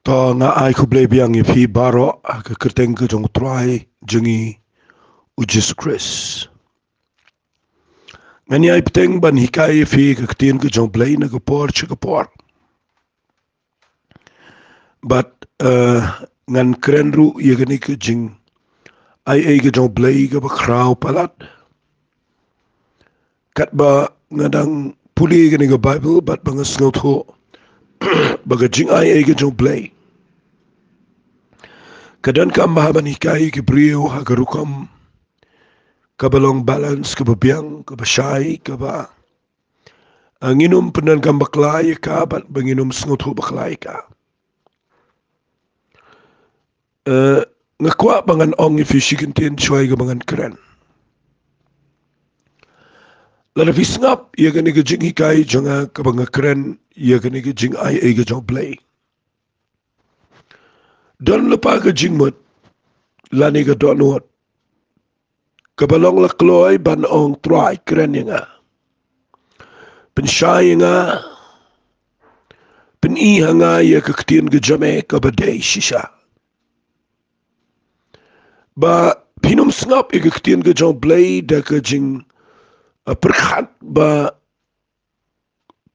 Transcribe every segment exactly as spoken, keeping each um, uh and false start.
To nga ai khublei biang ïa phi baroh ha ka kyrteng ka jong u Trai jong ngi u Jisu Khrist. Ngan ïai bteng ban hikai ïa phi ka ktien ka jong u Blei na ka por sha ka por. Bad, eh, ngan kren ruh ïa kane ka jingaiei ka jong u Blei kaba khraw palat. Katba nga dang pule kane ka Baibl bad ba nga sngewthuh ba ka jingaiei ka jong u Blei ka donkam bha ban hikai ïa ki briew ha ka rukom kaba long balance, kaba biang, kaba shai, kaba, eh, ngin ym pyndonkam bakla ïa ka bad ba ngin ym sngewthuh bakla ïa ka. Eh, nga kwah ba ngan ong ïa phi shi kyntien shuwa ïa kaba ngan kren. Lada phi sngap ïa kane ka jinghikai jong nga kaba nga kren ïa kane ka jingaiei ka jong u Blei, don lypa ka jingmut lane ka dohnud kaba long la kloi ban ong, Trai, kren ïa nga, pynshai ïa nga, pyni ha nga ïa ka ktien ka jong me kaba dei shisha. Ba phin ym sngap ïa ka ktien ka jong u Blei da ka jing, eh, pyrkhat ba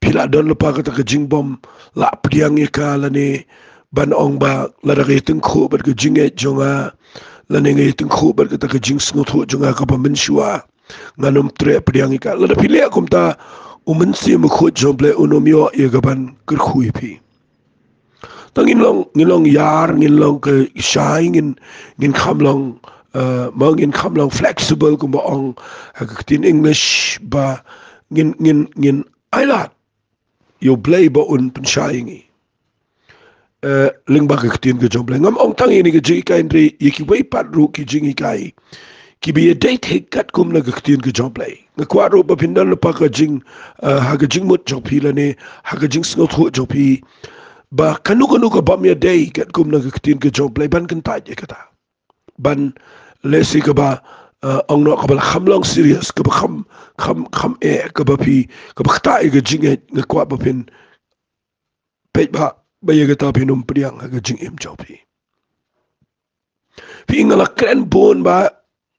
phi la don lypa kata ka jingbym lah pdiang ïa ka, lane ban ong ba lada ka ïatyngkhuh bad ka jingngeit jong nga, lane ka ïatyngkhuh bad kata ka jingsngewthuh jong nga kaba mynshuwa, ngan ym treh pdiang ïa ka. Lada phi leh kumta, u Mynsiem Bakhuid jong u Blei un ym ïoh ïa ka ban kyrkhu ïa phi. Tang ngin long, ngin long ïar, ngin long ka shai, ngin, ngin kham long, eh, mo, ngin kham long flexible kumba ong ha ka ktien English, ba ngin, ngin, ngin ailad ïa u Blei ba un pynshai ïa ngi. Eh, lyngba ka ktien ka jong u Blei. Ngam ong tang ïa kane ka jinghikai, hynrei ïa kiwei pat ruh ki jinghikai kiba ïadei thik katkum na ka ktien ka jong u Blei. Nga kwah ruh ba phin don lypa ka jing, eh, ha ka jingmut jong phi lane ha ka jingsngewthuh jong phi, ba kano kano ka bym ïadei katkum na ka ktien ka jong u Blei, ban kyntait ïa kata. Ban leh shi kaba, eh, ong noh, kaba la kham long serious, kaba kham, kham, kham eh, kaba phi, kaba ktah ïa ka jingngeit, nga kwah ba phin peit ba, ba ïa kata phin ym pdiang ha ka jingim jong phi. Phi, nga la kren bun bha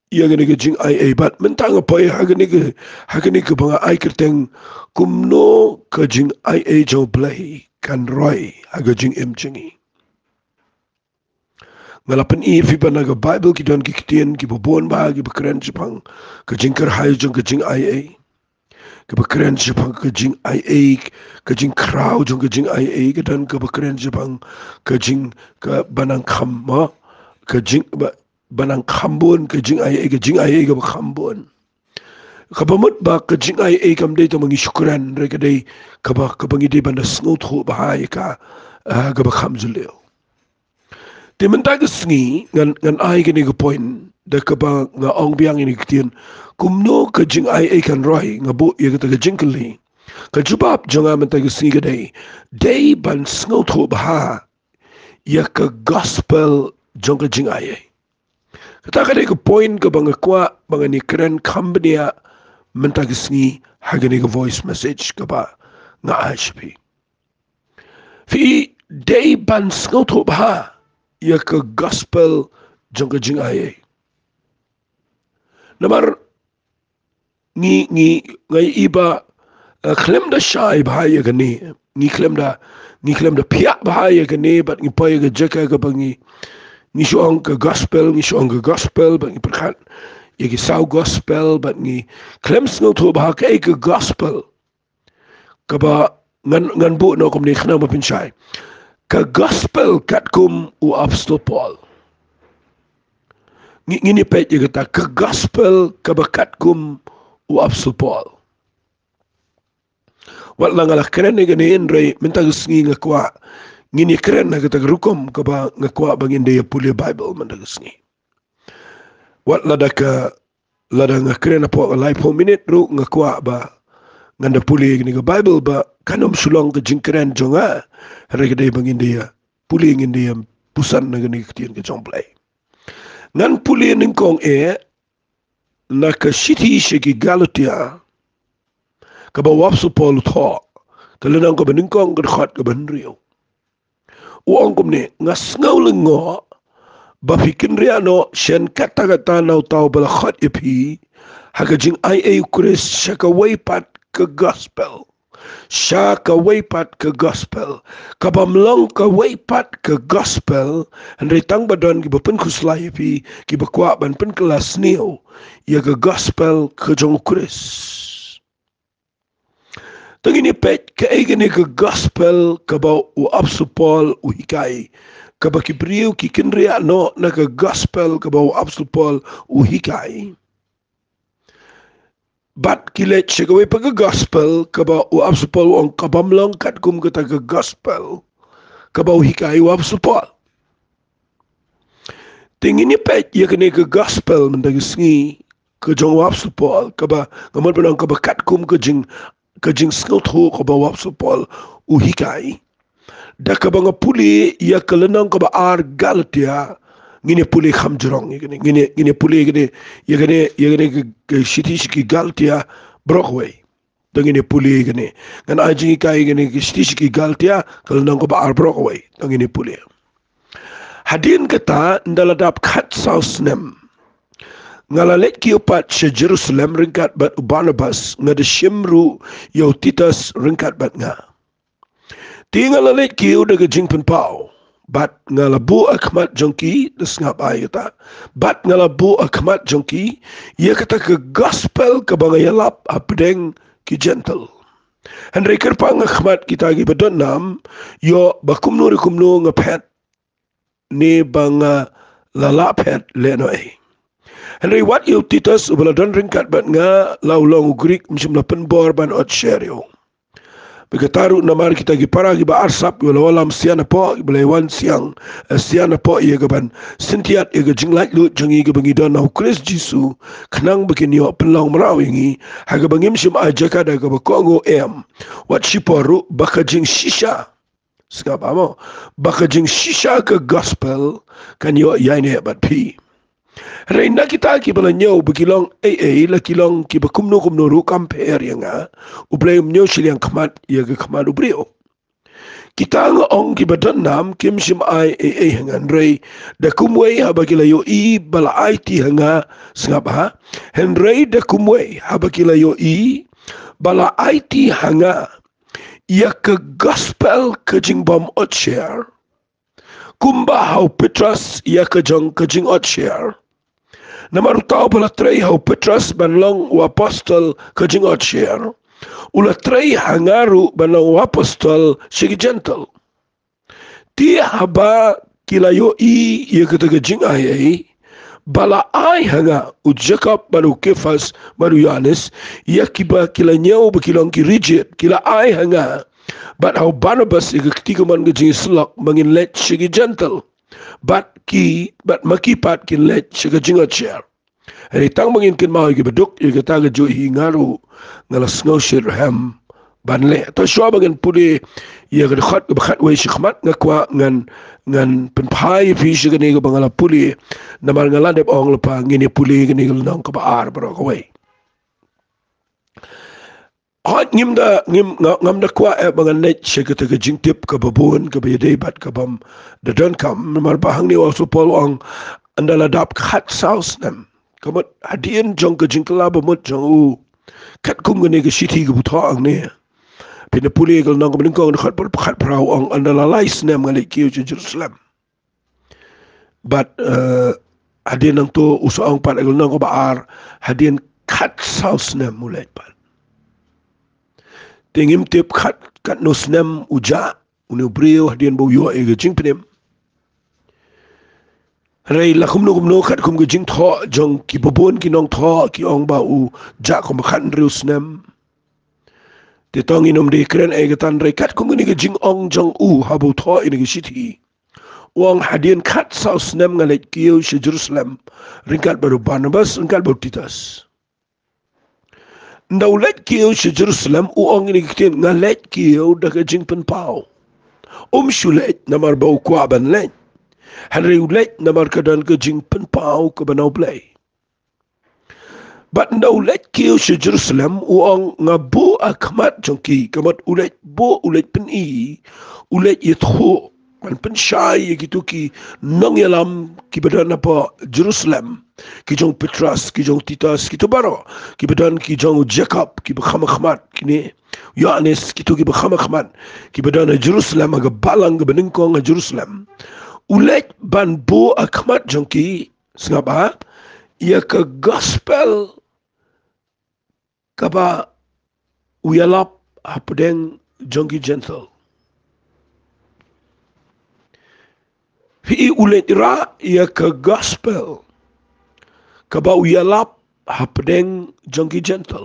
ïa kane ka jingaiei, bad mynta nga poi ha kane ka, ha kane kaba nga ai kyrteng, kumno ka jingaiei jong u Blei kan roi ha ka jingim jong ngi. Nga la pyni ïa phi ba na ka Baibl ki don ki ktien kiba bun bha kiba kren shaphang ka jingkyrhai jong ka jingaiei, kiba kren shaphang ka jingaiei, ka jingkhraw jong ka jingaiei, ka don kaba kren shaphang ka jing, kaba nang kham, mo, ka jing, ba, ba nang kham bun ka jingaiei, ka jingaiei kaba kham bun. Kaba mut ba ka jingaiei kam dei tang ba ngi shu kren, hynrei ka dei kaba, kaba ngi dei ban da sngewthuh bha ïa ka, ah, kaba kham jylliew. Te mynta ka sngi ngan, ngan ai kane ka point da kaba nga ong biang ïa kane ka ktien, kumno ka jingaiei kan roi, nga buh ïa kata ka jingkylli. Ka jubab jong nga mynta ka sngi ka dei, dei ban sngewthuh bha ïa ka gospel jong ka jingaiei. Kata ka dei ka point kaba nga kwah ba ngan ïakren kham bniah mynta ka sngi ha kane ka voice message kaba nga ai sha phi. Phi, dei ban sngewthuh bha ïa ka gospel jong ka jingaiei. Namar ngi, ngi, nga ïohi ba, eh, khlem da shai bha ïa kane, ngi khlem da, ngi khlem da phiah bha ïa kane, bad ngi poi ïa ka jaka kaba ngi, ngi shu ong ka gospel, ngi shu ong ka gospel, bad ngi pyrkhat ïa ki saw gospel, bad ngi khlem sngewthuh bha kaei ka gospel. Kaba ngan, ngan buh noh kumne khnang ba phin shai. Ka gospel katkum u Apostol Paul. Ngi, ngin ïa peit ïa kata, ka gospel kaba katkum u Apostol Paul. Wat la nga la kren ïa kane, hynrei mynta ka sngi nga kwah ngin ïakren ha kata ka rukom kaba nga kwah ba ngin da ïa pule Baibl mynta ka sngi. Wat lada ka, lada nga kren hapoh ka laiphew minit ruh, nga kwah ba ngan da pule kane ka Baibl, ba kan ym shu long ka jingkren jong nga, hynrei ka dei ba ngin da ïa pule, ngin da ïa puson na kane ka ktien ka jong u Blei. Ngan pule nyngkong eh na ka shithi sha ki Galatia, kaba u Apostol Paul u thoh, ka lynnong kaba nyngkong, ka dkhot kaba hynriew. u ong kumne, nga sngew lyngngoh ba phi kynriah noh shen katta katta na uta uba la khot ïa phi ha ka jingaiei u Khrist sha kawei pat ka gospel. Sha kawei pat ka gospel. Ka bym long kawei pat ka gospel, hynrei tang ba don kiba pynkhuslai ïa phi, kiba kwah ban pynkylla sniew ïa ka gospel ka jong u Khrist. Te ngin ïa peit kaei kane ka gospel kaba u apostol Paul u hikai, kaba ki briew ki kynriah noh na ka gospel kaba u apostol Paul u hikai. Bad ki leit sha kawei pat ka gospel kaba u apostol Paul u ong ka bym long katkum kata ka gospel kaba u hikai u apostol Paul. Te ngin ïa peit ïa kane ka gospel mynta ka sngi ka jong u apostol Paul, kaba nga mut ban ong kaba katkum ka jing, ka jingsngewthuh kaba u apostol Paul u hikai. Da kaba nga pule ïa ka lynnong kaba ar Galatia, ngin ïa pule kham jrong ïa kane, ngin ïa, ngin ïa pule ïa kane, ïa kane, ïa kane ka, ka shithi sha ki Galatia baroh kawei. To ngin ïa pule ïa kane. Ngan ai jinghikai ïa kane ka shithi sha ki Galatia, ka lynnong kaba ar baroh kawei. To ngin ïa pule. Hadien kata, ynda la dap khatsaw snem, nga la leit kiew pat sha Jerusalem ryngkat bad u Barnabas, nga da shim ruh ïa u Titus ryngkat bad nga. Te nga la leit kiew da ka jingpynpaw, bad nga la buh ha khmat jong ki, da sngap, ai kata, bad nga la buh ha khmat jong ki ïa kata ka gospel kaba nga ïalap hapdeng ki Jentil. Hynrei kyrpang ha khmat kita kiba don nam, ïoh ba kumno re kumno nga phet, ne ba nga la lah phet lehnohei. Hynrei wat ïa u Titus uba la don ryngkat bad nga, la u long u Grik, ym shym la pynbor ban ot sher ïa u. Bad kata ruh namar kita ki para kiba arsap, kiba la wallam sia napoh, kiba la wan siang, eh, sia napoh ïa ka ban syntiat ïa ka jinglaitluid jong ngi kaba ngi don ha u Khrist Jisu, khnang ba kin ïoh pynlong mraw ïa ngi, ha kaba ngim shym ai jaka da kaba kohnguh, em, wat shipor ruh ba ka jingshisha, sngap, amo, ba ka jingshisha ka gospel kan ïoh ïaineh bad phi. Hynrei na kita kiba la ñiew ba ki long ei ei, la ki long kiba kumno kumno ruh kam pher ïa nga, U Blei um ñiew shiliang khmat ïa ka khmat u briew. Kita, nga ong, kiba don nam kim shym ai ei ei ha nga, hynrei da kumwei haba ki la ïohi ba la aiti ha nga, sngap, ha, hynrei da kumwei haba ki la ïohi ba la aiti ha nga ïa ka gospel ka jingbym ot sher, kumba ha u Petros ïa ka jong ka jingot sher. Namar uta uba la trei ha u Petros ban long u apostol ka jingot sher, u la trei ha nga ruh ban long u apostol sha ki Jentil. Te haba ki la ïohi ïa kata ka jingai ei ba la ai ha nga, u Jakob bad u Kefas bad u Ïoannis, ïa kiba ki la ñiew ba ki long ki rijied, ki la ai ha nga bad ha u Barnabas ïa ka kti kamon ka jingïasyllok ba ngin leit sha ki Jentil, bad ki, bad ma ki pat kin leit sha ka jingot sher. Hynrei tang ba ngin kynmaw ïa kiba duk, ïa kata ka juh hi nga ruh nga la sngewsih ruh em ban leh. To shuwa ba ngan pule ïa ka dkhot kaba khatwei shakhmat, nga kwah ngan, ngan pynphai ïa phi sha kane kaba nga la pule, namar nga la dep ong lypa ngin ïa pule ïa kane ka lynnong kaba ar baroh kawei. Hooid, ngim da, ngim, nga, ngam da kwah eh ba ngan leit sha kata ka jingtip kaba bun, kaba ïadei bad ka bym da donkam, namar ba hangne u apostol Paul u ong, ynda la dap khatsaw snem. Ka mut hadien jong ka jingkylla bamut jong u, katkum kane ka shithi kaba thoh hangne. Phin da pule ka lynnong kaba nyngkong, dkhot kaba khatphra, u ong, ynda la lai snem nga leit kiew sha Jerusalem. Bad, eh, hadien nangta u sa ong pat ha ka lynnong kaba ar, hadien khatsaw snem u leit pat. Te ngim tip khat, katno snem u jah une u briew hadien ba u ïoh ïa ka jingpynim. Hynrei la kumno kumno, katkum ka jingthoh jong kiba bun ki nongthoh, ki ong ba u jah kumba khathynriew snem. Te to ngin ym dei kren ei kata, hynrei katkum kane ka jingong jong u haba u thoh ïa kane ka shithi, u ong, hadien khatsaw snem nga leit kiew sha Jerusalem ryngkat bad u Barnabas, ryngkat bad u Titus. Ynda u leit kiew sha Jerusalem, u ong ïa kane ka ktien, nga leit kiew da ka jingpynpaw. Um shu leit namar ba u kwah ban leit, hynrei u leit namar ka don ka jingpynpaw kaba na U Blei. Bad ynda u leit kiew sha Jerusalem, u ong, nga buh ha khmat jong ki. Ka mut u leit buh, u leit pyni, u leit ïathuh ban pynshai ïa kito ki nongïalam kiba don hapoh Jerusalem, ki jong u Petros, ki jong u Titus, kito baroh, kiba don ki jong u Jakob, kiba kham ha khmat, kine, u Ïoannis, kito kiba kham ha khmat, kiba don ha Jerusalem, ha ka balang kaba nyngkong ha Jerusalem. U leit ban buh ha khmat jong ki, sngap ha, ïa ka gospel kaba u ïalap hapdeng jong ki Jentil. Phi i, u leit rah ïa ka gospel kaba u ïalap hapdeng jong ki Jentil.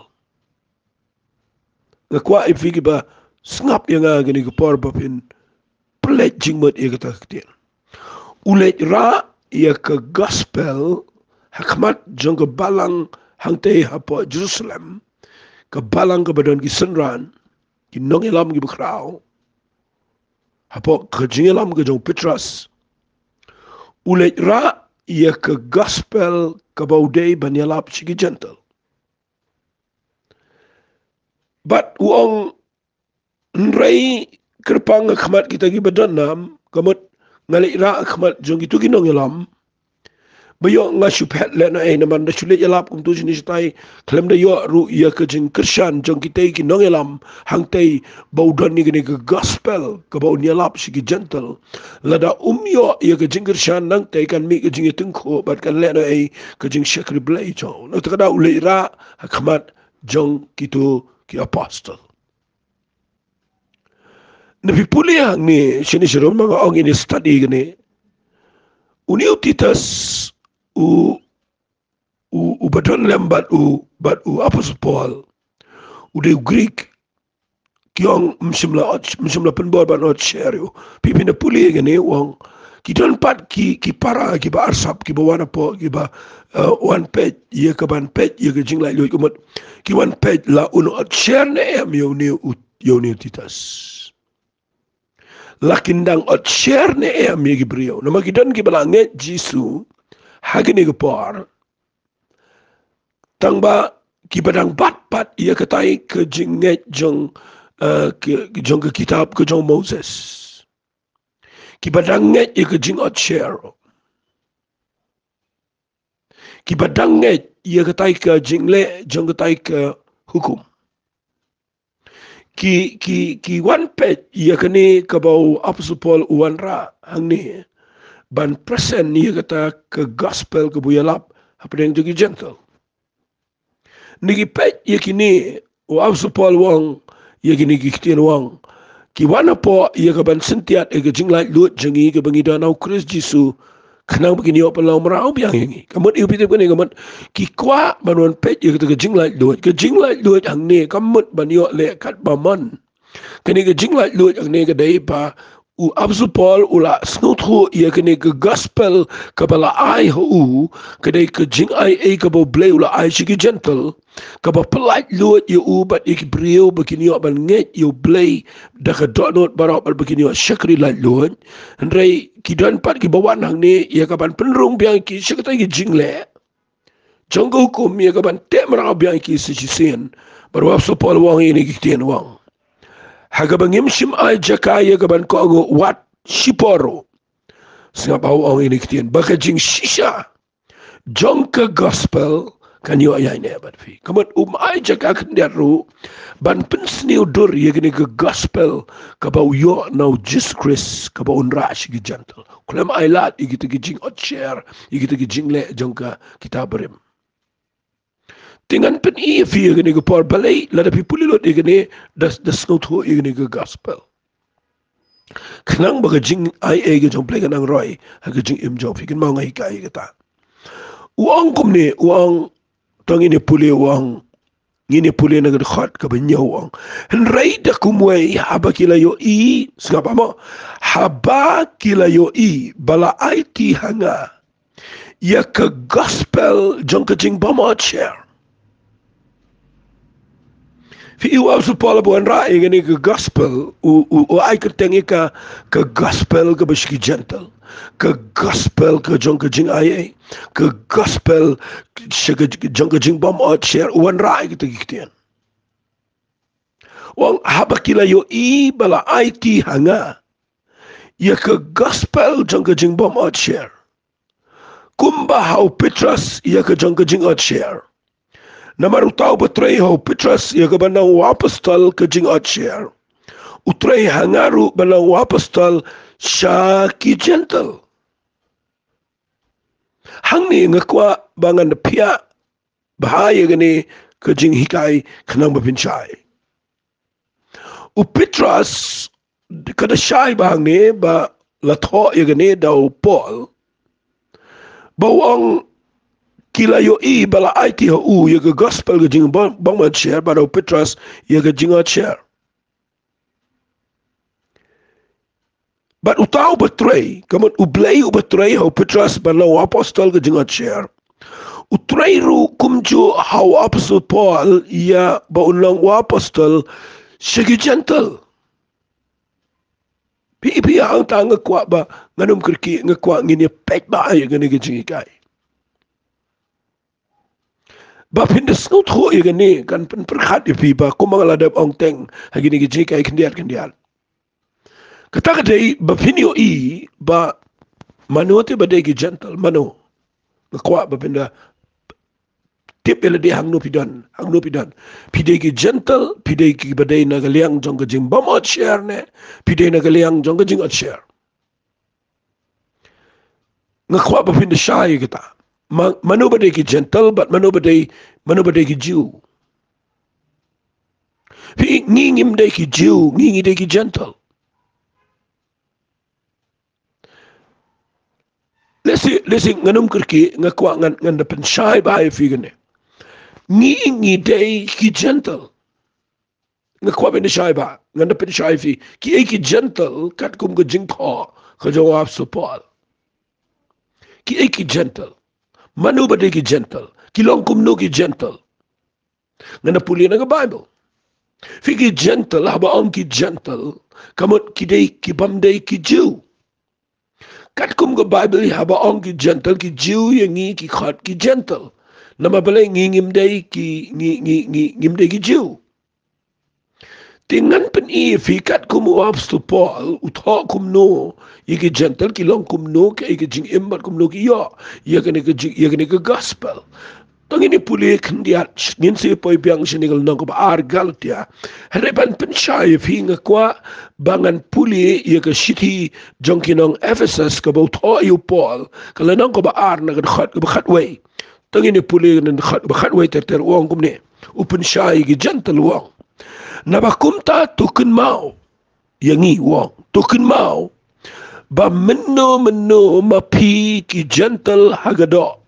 Nga kwah ïa phi kiba sngap ïa nga ha kane ka por ba phin pynleit jingmut ïa kata ka ktien. U leit rah ïa ka gospel ha khmat jong ka balang hangtei hapoh Jerusalem, ka balang kaba don ki synran, ki nongïalam kiba khraw, hapoh ka jingïalam ka jong u Petros. U leit rah ïa ka gospel kaba u dei ban ïalap sha ki Jentil. Bad u ong, hynrei kyrpang ha khmat kita kiba don nam, ka mut nga leit rah ha khmat jong kito ki nongïalam, ba ïoh nga shu phet lehnohei, namar da shu leit ïalap kumto shane shatai, khlem da ïoh ruh ïa ka jingkyrshan jong kitei ki nongïalam hangtei ba u don ïa kane ka gospel kaba un ïalap sha ki Jentil. Lada um ïoh ïa ka jingkyrshan, nangtei kan mih ka jingïatyngkhuh bad kan lehnohei ka jingshakri Blei jong u. Nangta ka daw u leit rah ha khmat jong kito ki apostol. Na phi pule hangne shane sharum, ma nga ong ïa ine i study kane, une u Titus, u, u, uba don lem bad u, bad u apostol Paul, u dei u Greek. Ki ong, ym shym la ot, ym shym la pynbor ban ot sher ïa u. Phi, phi na pule ïa kane, u ong, ki don pat ki, ki para kiba arsap kiba wan hapoh, kiba, eh, wan peit ïa ka, ban peit ïa ka jinglaitluid, ka mut ki wan peit la un ot sher ne em ïa une u, ïa une u Titus. La kin dang ot sher ne em ïa ki briew? Namar ki don kiba la ngeit Jisu ha kane ka por, tangba kiba dang bat pat ïa katai ka jingngeit jong, eh, ka, jong ka kitab ka jong Moses. Kiba dang ngeit ïa ka jingot sher. Kiba dang ngeit ïa katai ka jingleh jong katai ka hukum. Ki, ki, ki wan peit ïa kane kaba u apostol Paul u wanrah hangne, ban present ïa kata ka gospel kaba u ïalap hapdeng jong ki Jentil. Ngi peit ïa kine, u apostol Paul u ong ïa kine ki ktien, u ong, ki wan hapoh ïa ka ban syntiat ïa ka jinglaitluid jong ngi kaba ngi don ha u Khrist Jisu, khnang ba kin ïoh pynlong mraw biang ïa ngi. Ka mut, ïa phi tip kane, ka mut ki kwah ban wan peit ïa kata ka jinglaitluid. Ka jinglaitluid hangne kam mut ban ïoh leh katba mon. Kane ka jinglaitluid hangne ka dei ba u apostol Paul u la sngewthuh ïa kane ka gospel kaba la ai ha u, ka dei ka jingaiei kaba u Blei u la ai sha ki Jentil, kaba pynlaitluid ïa u bad ïa ki briew ba kin ïoh ban ngeit ïa u Blei da ka dohnud baroh bad ba kin ïoh shakri laitluid. Hynrei ki don pat kiba wan hangne ïa ka ban pynrung biang ïa ki sha kata ki jingleh jong ka hukum, ïa ka ban teh mraw biang ïa ki sa shisien. Bad u apostol Paul u ong ïa kine ki ktien, u ong, ha kaba ngim shym ai jaka ïa ka ban kohnguh wat shipor ruh. Sngap, u ong ïa kine ki ktien, ba ka jingshisha jong ka gospel kan ïoh ïa ine bad phi. Ka mut um ai jaka khyndiat ruh ban pynsniew dur ïa kane ka gospel kaba u ïoh na u Jisu Khrist, kaba un rah sha ki Jentil. Khlem ai lad ïa kita ki jingot sher, ïa kita ki jingleh jong ka kitab barim. Te ngan pyni ïa phi ïa kane ka por, balei lada phi pule lut ïa kane, da, da sngewthuh ïa kane ka gospel. Khnang ba ka jingaiei ka jong u Blei kan nang roi ha ka jingim jong phi. Kynmaw, nga hikai ïa kata. U ong kumne, u ong, to ngin ïa pule, u ong, ngin ïa pule na ka dkhot kaba hynñiew, u ong, hynrei da kumwei, haba ki la ïohi, sngap mo, haba ki la ïohi ba la aiti ha nga ïa ka gospel jong ka jingbymot sher. Phi i, u apostol Paul ba u wanrah ïa kane ka gospel, u, u, u ai kyrteng ïa ka, ka gospel kaba sha ki Jentil, ka gospel ka jong ka jingaiei, ka gospel sha ka jong ka jingbymot sher, u wanrah ïa kita ki ktien. U ong, haba ki la ïohi ba la aiti ha nga ïa ka gospel jong ka jingbym ot sher. Kumba ha u Petros ïa ka jong ka jingïohshiar. Namar uta uba trei ha u Petros ïa kaba long u apostol ka jingïohshiar, u trei ha nga ruh ban long u apostol sha ki Jentil. Hangne nga kwah ba ngan da phiah bha ïa kane ka jinghikai khnang ba phin shai. U Petros ka da shai bha hangne ba la thoh ïa kane da u Paul, ba u ong ki la ïohi ba la aiti ha u ïa ka gospel ka jingbym ot sher, bad u Petros ïa ka jingïohshiar. Bad uta uba trei, ka mut U Blei uba trei ha u Petros ban long u apostol ka jingïohshiar, u trei ruh kumjuh ha u apostol Paul ïa ba un long u apostol sha ki Jentil. Phi, phi, hangta nga kwah ba ngan ym kyrkieh, nga kwah ngin ïa peit bha ïa kane ka jinghikai. Ba phin da sngewthuh ïa kane, kan pynpyrkhat ïa phi ba kumba nga la dep ong teng ha kine ki jinghikai khyndiat khyndiat. Kata ka dei ba phin ïohi ba mano te ba dei ki Jentil, mano. Nga kwah ba phin da tip ïa lade hangno phi don, hangno phi don. Phi dei ki Jentil, phi dei kiba dei na ka liang jong ka jingbym ot sher ne phi dei na ka liang jong ka jingïohshiar. Nga kwah ba phin da shai ïa kata. Ma-, mano ba dei ki Jentil bad mano ba dei, mano ba dei ki Jiw. Phi, ngi ngim dei ki Jiw, ngi ngi dei ki Jentil. Lehse, lehse ngan ym kyrkieh, nga kwah ngan, ngan da pynshai bha ïa phi kane. Ngi ngi dei ki Jentil. Nga kwah phin da shai bha, ngan da pynshai ïa phi. Kiei ki Jentil katkum ka jingthoh ka jong u apostol Paul? Kiei ki Jentil? Mano ba dei ki Jentil? Ki long kumno ki Jentil? Ngan da pule na ka Baibl. Phi, ki Jentil, haba ong ki Jentil, ka mut ki dei kibym dei ki Jiw. Katkum ka Baibl, haba ong ki Jentil, ki Jiw ïa ngi ki khot ki Jentil. Namar balei? Ngi ngim dei ki, ngi, ngi, ngi, ngim dei ki Jiw. Te ngan pyni ïa phi katkum u apostol Paul u thoh kumno ïa ki Jentil, ki long kumno, kaei ka jingim bad kumno ki ïoh ïa kane ka jing, ïa kane ka gospel. To ngin ïa pule khyndiat, ngin sa poi biang shane ka lynnong kaba ar Galatia. Hynrei ban pynshai ïa phi, nga kwah ba ngan pule ïa ka shithi jong ki nong Ephesus kaba u thoh ïa u Paul, ka lynnong kaba ar, na ka dkhot kaba khatwei. To ngin ïa pule na ka dkhot kaba khatwei ter ter, u ong kumne. U pynshai ïa ki Jentil, u ong: Naba kumta to kynmaw ïa ngi, u ong, to kynmaw ba mynno mynno ma phi ki Jentil ha ka doh,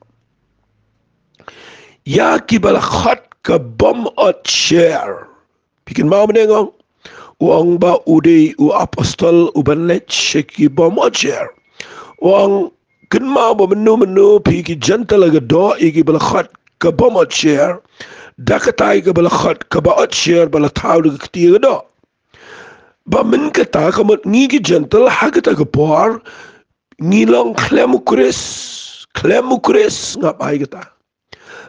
ïa kiba la khot ka bym ot sher. Phi kynmaw mynne nga ong? U ong ba u dei u apostol uban leit sha ki bym ot sher. U ong, kynmaw ba mynno mynno phi ki Jentil ha ka doh, ïa kiba la khot ka bym ot sher, da kata ïa kaba la khot kaba ot sher ba la thaw da ka kti ha ka doh. Ba mynta kata ka mut ngi ki Jentil ha kata ka por ngi long khlem u Khrist, khlem u Khrist, ngap ai kata.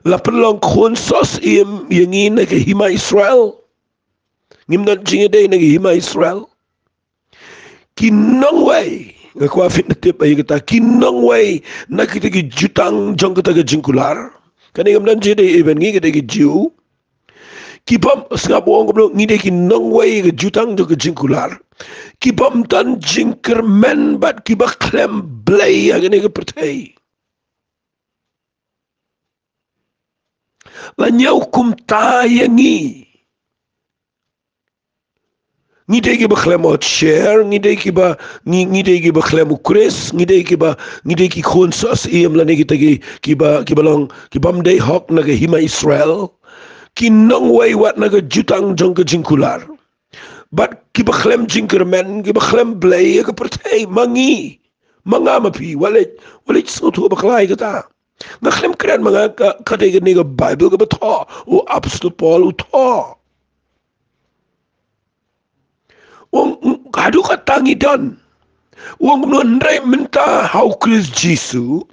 La pynlong khun soh syiem ïa ngi na ka hima Israel. Ngim don jingïadei na ka hima Israel. Ki nongwei, nga kwah phin da tip ïa kata, ki nongwei na kita ki jutang jong kata ka jingkular. Kane ngam don jingïadei ïa ngi, kita ki Jiw. Ki bym, sngap, u ong kumno, ngi dei ki nongwei ka jutang jong ka jingkular. Ki bym don jingkyrmen bad kiba khlem Blei ha kane ka pyrthei. La ñiew kumta ïa ngi. Ngi dei kiba khlem ot sher, ngi dei kiba, ngi, ngi dei kiba khlem u Khrist, ngi dei kiba, ngi dei ki khun soh syiem lane kita ki, kiba, kiba long, kibym dei hok na ka hima Israel. Ki nongwei wat na ka jutang jong ka jingkular. Bad kiba khlem jingkyrmen, kiba khlem Blei ha ka pyrthei, ma ngi, ma nga ma phi, wat leit, wat leit sngewthuh bakla ïa kata. Nga khlem kren ma nga, ka, ka dei kane ka Baibl kaba thoh, u apostol Paul u thoh. U ong, haduh katta ngi don. U ong kumno, hynrei mynta ha u Khrist Jisu,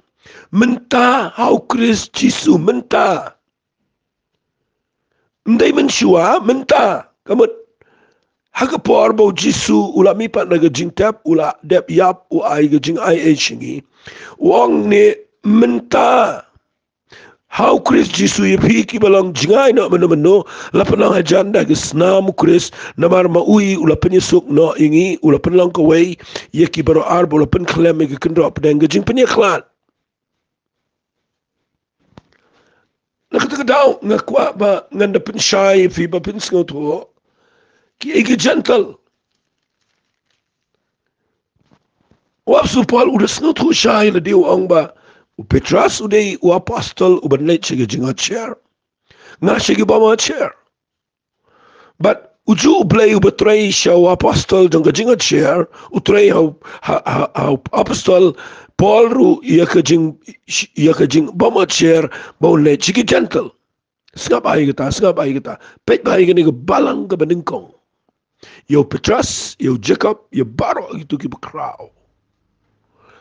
mynta ha u Khrist Jisu, mynta. Ym dei mynshuwa, mynta. Ka mut, Ha ka por ba u Jisu u la mih pat na ka jingtep, u la dep ïap, u ai ka jingaiei sha ngi. U ong ne mynta ha u Khrist Jisu ïa phi kiba long jngai noh mynno mynno, la pynlong hajan da ka snam u Khrist, namar ma u, u la pynïasuk noh ïa ngi, u la pynlong kawei ïa ki baroh ar, ba u la pynkhlem ïa ka kynroh pdeng ka jingpynïakhlad. Na kata ka daw nga kwah ba ngan da pynshai ïa phi ba phin sngewthuh kiei ki Gentile. U apostol Paul u da sngewthuh shai lada u ong ba u Petros u dei u apostol uban leit sha ka jingïaid sher, nga sha ki bym ïaid sher. Bad u ju u Blei uba trei sha u apostol jong ka jingïaid sher, u trei ha u, ha, ha, ha u apostol Paul ruh ïa ka jing, ïa ka jing bym ïaid sher ba un leit sha ki Gentile. Sngap bha ïa kata, sngap bha ïa kata. Peit bha ïa kane ka balang kaba nyngkong. Ïa u Petros, ïa u Jakob, ïa baroh kito kiba khraw.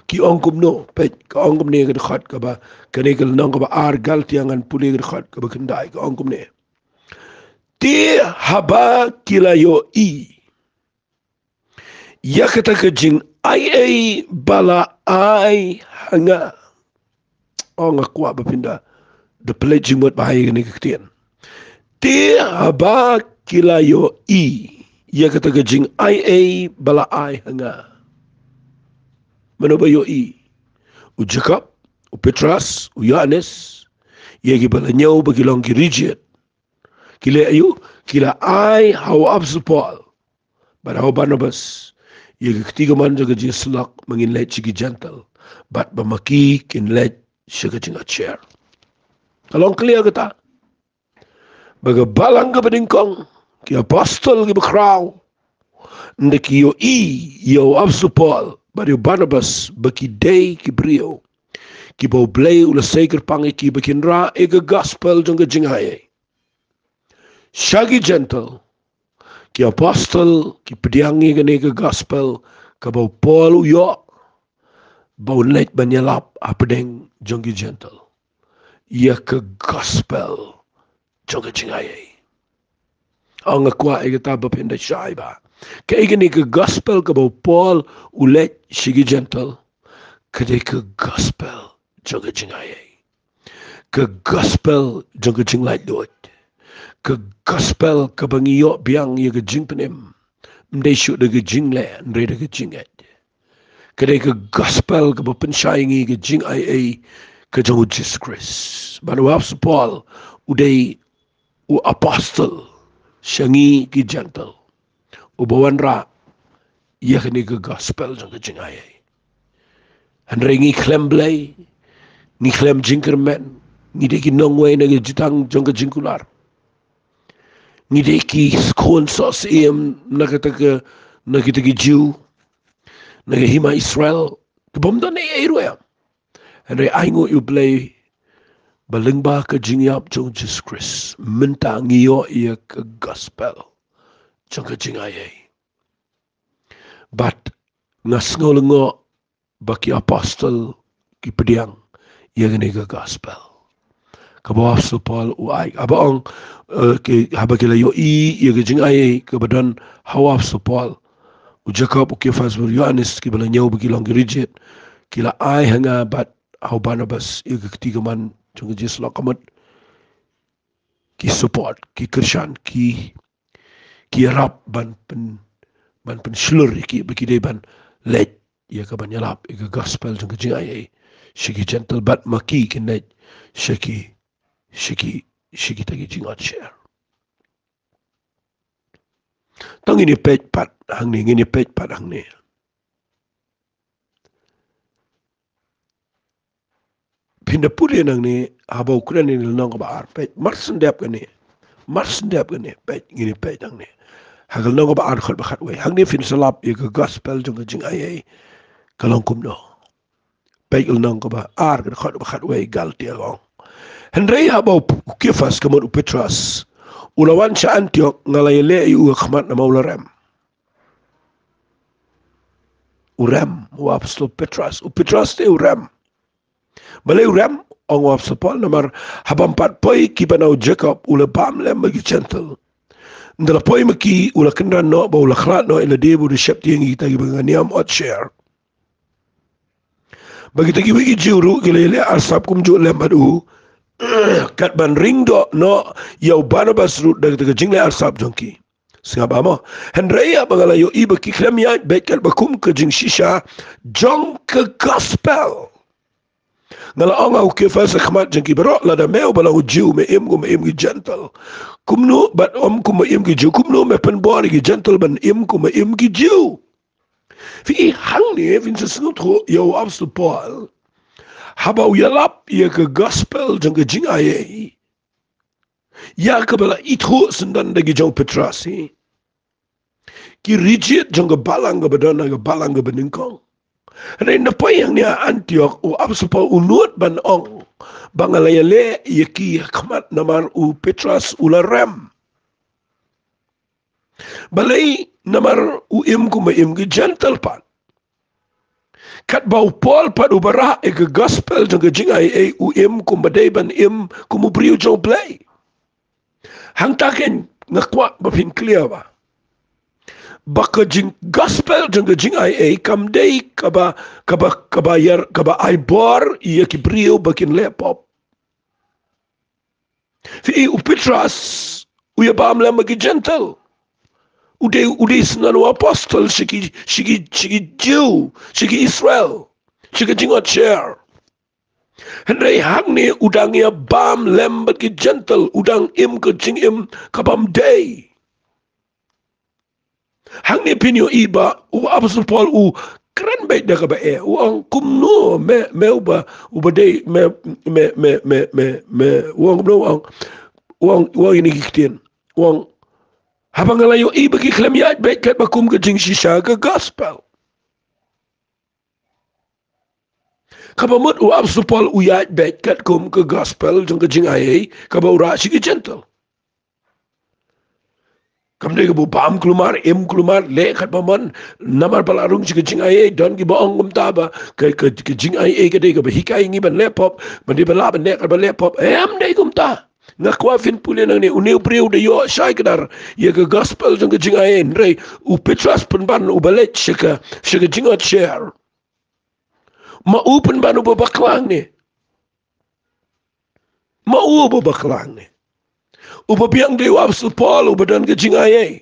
Ki ong kumno, peit, ka ong kumne ka dkhot kaba, kane ka lynnong kaba ar Galatia ngan pule ka dkhot kaba khyndai, ka ong kumne. Te haba ki la ïohi ïa kata ka jingaiei ba la ai ha nga. O, nga kwah ba phin da, da pynleit jingmut bha ïa kane ka ktien. Te haba ki la ïohi ïa kata ka jingaiei ba la ai ha nga. Mano ba ïohi? U Jakob, u Petros, u Ïoannis, ïa kiba la ñiew ba ki long ki rijied. Ki leh aïu? Ki la ai ha u apostol Paul bad ha u Barnabas ïa ka kti kamon jong ka jingïasyllok ba ngin leit sha ki Gentile, bad ba ma ki kin leit sha ka jingïaid sher. Ka long clear kata. Ba ka balang kaba nyngkong, ki apostol kiba khraw, ynda ki ïohi ïa u apostol Paul bad ïa u Barnabas ba ki dei ki briew kiba u Blei u la sei kyrpang ïa ki ba kin rah ïa ka gospel jong ka jingaiei sha ki Gentile, ki apostol ki pdiang ïa kane ka gospel kaba u Paul u ïoh ba un leit ban ïalap hapdeng jong ki Gentile ïa ka gospel jong ka jingaiei. O, nga kwah ïa kata ba phin da shai bha. Kaei kane ka gospel kaba u Paul u leit sha ki Gentile? Ka dei ka gospel jong ka jingaiei. Ka gospel jong ka jinglaitluid. Ka gospel kaba ngi ïoh biang ïa ka jingpynim, ym dei shuh da ka jingleh, hynrei da ka jingngeit. Ka dei ka gospel kaba pynshai ïa ngi ka jingaiei ka jong u Jisu Khrist. Bad u apostol Paul u dei u apostol sha ngi ki Gentile uba wanrah ïa kane ka gospel jong ka jingaiei. Hynrei ngi khlem Blei, ngi khlem jingkyrmen, ngi dei ki nongwei na ka jutang jong ka jingkular. Ngi dei ki khun soh syiem na kata ka, na kita ki Jiw, na ka hima Israel, kibym don ei ei ruh em. Hynrei ainguh ïa u Blei ba lyngba ka jingïap jong u Jisu Khrist, mynta ngi ïoh ïa ka gospel jong ka jingaiei. Bad nga sngew lyngngoh ba ki apostol ki pdiang ïa kane ka gospel kaba u apostol Paul u ai. Haba ong, eh, ki, haba ki la ïohi ïa ka jingaiei kaba don ha u apostol Paul, u Jakob, u Kephas bad u Ïoannis, kiba la ñiew ba ki long ki rijied, ki la ai ha nga bad ha u Barnabas ïa ka kti kamon jong ka jingïasyllok, ka mut ki support, ki kyrshan, ki, ki ïarap ban pyn, ban pynshlur ïa ki ba ki dei ban leit ïa ka ban ïalap ïa ka gospel jong ka jingaiei sha ki Gentile, bad ma ki kin leit sha ki, sha ki, sha kita ki jingïaid sher. To ngin ïa peit pat hangne, ngin ïa peit pat hangne. Phin da pule nangne, haba u kren ïa ka lynnong kaba ar, peit, mar shen dep kane, mar shen dep kane, peit, ngin ïa peit nangne. Ha ka lynnong kaba ar, dkhot ba khatwei. Hangne phin sa lap ïa ka gospel jong ka jingaiei ka long kumno. Peit ka lynnong kaba ar, dkhot ba khatwei, Galatia ka ong. Hynrei haba u Kephas, ka mut u Petros, u la wan sha Antiok, nga la ïaleh ïa u ha khmat namar u la rem. U rem, u apostol Petros, u Petros te u rem. Balei u rem? Ong u apostol Paul, namar haba ym pat poi kiba na u Jakob, u la bam lem bad ki Gentile. Ynda la poi ma ki, u la kynran noh, bad u la khlad noh, ïa lade ba u da sheptieng ïa kita kiba nga niam ot sher. Bad kita kiwei ki Jiw ruh ki la ïaleh arsap kumjuh lem bad u, kat ban ring doh noh ïa u Barnabas ruh da kata ka jingleh arsap jong ki. Sngap bha mo. Hynrei haba nga la ïohi ba ki khlem ïaid beit katba kum ka jingshisha jong ka gospel, nga la ong ha u Kephas ha khmat jong ki baroh, lada me uba long u Jiw me im kumba im ki Jentil, kumno, bad ym kumba im ki Jiw, kumno me pynbor ïa ki Jentil ban im kumba im ki Jiw? Phi i, hangne phin sa sngewthuh ïa u Apostol Paul haba u ïalap ïa ka gospel jong ka jingaiei, ïa kaba la ithuh syndon da ki jong u Petros hi. Ki reject jong ka balang kaba don ha ka balang kaba nyngkong. Hynrei na poi hangne ha Antiok, u Apostol Paul u nud ban ong ba nga la ïaleh ïa ki ha khmat namar u Petros u la rem. Balei? Namar u im kumba im ki Jentil pat. Katba u Paul pat uba rah ïa ka gospel jong ka jingaiei, u im kumba dei ban im kum u briew jong U Blei. Hangta keiñ nga kwah ba phin clear bha ba ka jing gospel jong ka jingaiei kam dei kaba, kaba, kaba ïar, kaba ai bor ïa ki briew ba kin leh pop. Phi i, u Petros u ïa bam lem bad ki Jentil. U dei, u dei syndon u apostol sha ki, sha ki, sha ki Jiw, sha ki Israel, sha ka jingot sher. Hynrei hangne u dang ïa bam lem bad ki Jentil, u dang im ka jingim ka bym dei. Hangne phin ïohi ba u Apostol Paul u kren beit da kaba eh, u ong kumno me, me uba, uba dei me, me, me, me, me, me, u ong kumno, u ong, u ong, u ong ïa kine ki ktien, u ong, haba nga la ïohi ba ki khlem ïaid beit katba kum ka jingshisha ka gospel. Kaba mut u Apostol Paul u ïaid beit katkum ka gospel jong ka jingaiei kaba u rah sha ki Jentil. Kam dei kaba u bam kulmar, im kulmar, leh katba mon, namar ba la rung sha ka jingaiei. Don kiba ong kumta ba ka, ka, ka jingaiei ka dei kaba hikai ïa ngi ban leh pop, ban dei ba lah ban leh katba leh pop. Em dei kumta. Nga kwah phin pule nangne, une u briew u da ïoh shai kdar ïa ka gospel jong ka jingaiei, hynrei u Petros pynban uba leit sha ka, sha ka jingot sher. Ma u pynban uba bakla hangne. Ma u uba bakla hangne. Uba biang dei u Apostol Paul uba don ka jingaiei.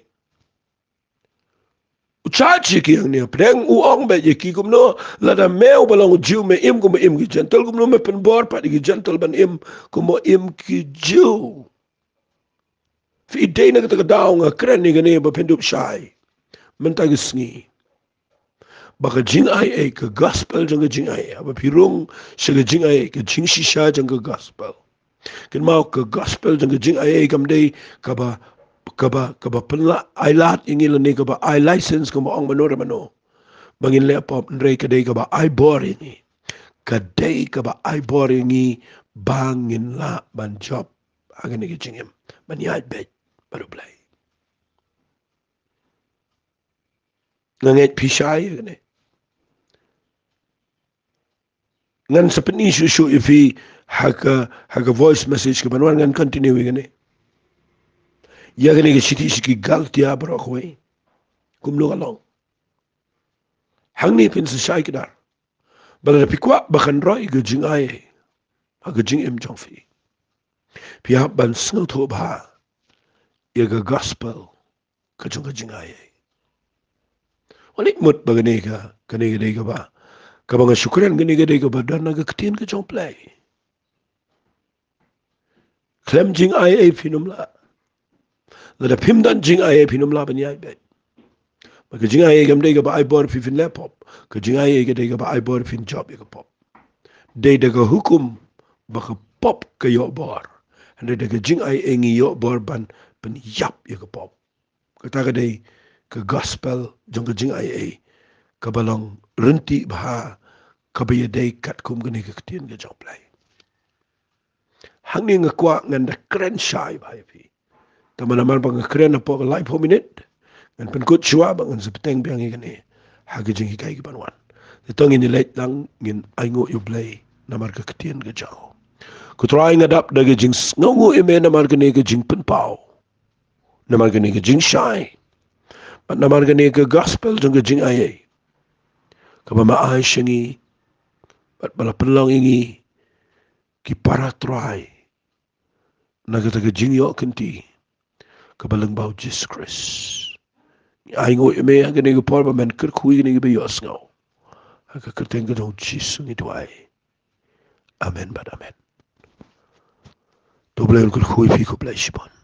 U charge ïa ki hangne hapdeng, u ong beit ïa ki kumno, lada me uba long u Jiw me im kumba im ki Jentil, kumno me pynbor pat ïa ki Jentil ban im kumba im ki Jiw? Phi i, dei na kata ka daw nga kren ïa kane ba phin dup shai mynta ka sngi. Ba ka jingaiei, ka gospel jong ka jingaiei, haba phi rung sha ka jingaiei, ka jingshisha jong ka gospel. Kynmaw, ka gospel jong ka jingaiei kam dei kaba, kaba, kaba pynlah ai lad ïa ngi lane kaba ai license kaba ong mano re mano ba ngin leh pop, hynrei ka dei kaba ai bor ïa ngi. Ka dei kaba ai bor ïa ngi ba ngin lah ban jop ha kane ka jingim, ban ïaid beit bad U Blei. Nga ngeit phi shai ïa kane. Ngan sa pyni shuh shuh ïa phi ha ka, ha ka voice message kaban wan, ngan continue ïa kane. Ïa kane ka shithi sha ki Galatia baroh kawei, kumno ka long. Hangne phin sa shai kdar ba lada phi kwah ba kan roi ka jingaiei ha ka jingim jong phi, phi hap ban sngewthuh bha ïa ka gospel ka jong ka jingaiei. Wat leit mut ba kane ka, kane ka dei kaba, kaba nga shu kren, kane ka dei kaba don ha ka ktien ka jong U Blei. Khlem jingaiei phin ym lah. Lada phim don jingaiei phin ym lah ban ïaid beit. Ba ka jingaiei kam dei kaba ai bor ïa phi phin leh pop. Ka jingaiei ka dei kaba ai bor ïa phin jop ïa ka pop. Dei da ka hukum ba ka pop ka ïoh bor. Hynrei da ka jingaiei ngi ïoh bor ban pynïap ïa ka pop. Kata ka dei ka gospel jong ka jingaiei kaba long rynti bha, kaba ïadei katkum kane ka ktien ka jong U Blei. Hangne nga kwah ngan da kren shai bha ïa phi. Tangba namar ba nga kren hapoh ka laiphew minit, ngan pynkut shuwa bad ngan sa bteng biang ïa kane ha ka jinghikai kaban wan. Te to ngin ïaleit lang, ngin ainguh ïa U Blei namar ka ktien ka jong u. Ko Trai, nga dap da ka jingsngewnguh ïa me namar kane ka jingpynpaw. namar kane ka jingshai, bad namar kane ka gospel jong ka jingaiei, kaba me ai sha ngi, bad ba la pynlong ïa ngi ki para trai na kata ka jingïoh kynti kaba lyngba u Jisu Khrist. Ngi ainguh ïa me ha kane ka por ba men kyrkhu ïa kine kiba ïohsngew. Ha ka kyrteng ka jong u Jisu ngi duwai. Amen bad amen. To Blei un kyrkhu ïa phi, khublei shibun.